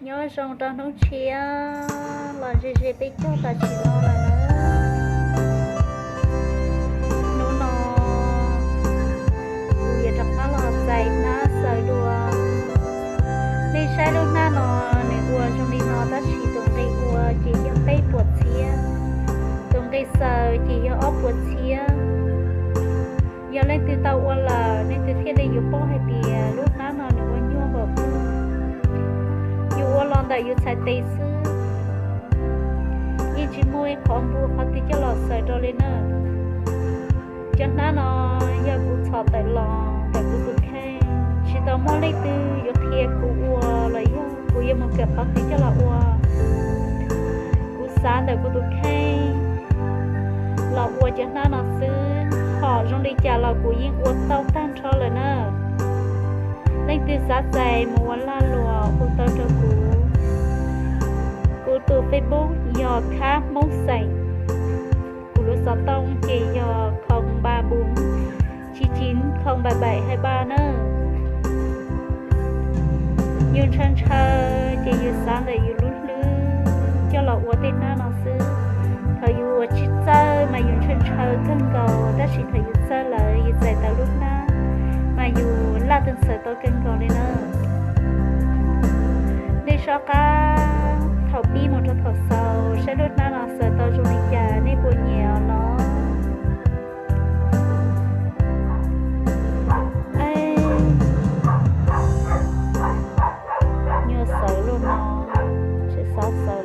Nyob zoo rau hnub tshiab los ze ze peb caug tam sim no lawm na. Hnub no kuv yuav rov qab los txais hnab xaws dua. Nej saib lub hnab no nws ua zoo li no tab sis tus nqi ua ces yog peb puas txhiab, tus nqi xaws ces yog ob puas txhiab. Yog leej twg tau ua lawm leej twg thiaj li yuav paub hais tias lub hnab no nws ua nyuaj npaum li. Yus ua los ntawm yus txhais tes xwb, yeej tsis muaj ib qhov npua qhov twg coj los xaws rau li na. Cov hnab no yog kuv txhom tawm los ntawm kuv tus kheej, tsis tau muaj leej twg yuav qhia kuv ua los yog kuv yuav mus kawm qhov twg coj los ua. Kuv xav ntawm kuv tus kheej los ua cov hnab no xwb, hom zoo li cas los kuv yeej ua tau tag nrho lawm na. Leej twg xav txais mus ua lag luam hu tau rau kuv. Kuv tus Facebook yog Khab Hmoob Xeem. Kuv lub xov tooj ces yog không ba bốn chín chín không bảy bảy hai ba na. Yus ntshaw ntshaw ces yus xav ntawm yus lub hlwb coj los ua tej hnab no xwb. Thaum yus ua tsis txawj mas yus ntshaw ntshaw kawg nkaus, tab sis thaum yus txawj lawm yus txais tau lub hnab mas yus laj tw xaws tau kawg nkaus li na. Nej soj qab thaum pib mus rau thaum xaus saib lub hnab no xaws tau zoo li cas, nej puas nyiam los? Nyuaj xaws luaj no, tsis xav xaws.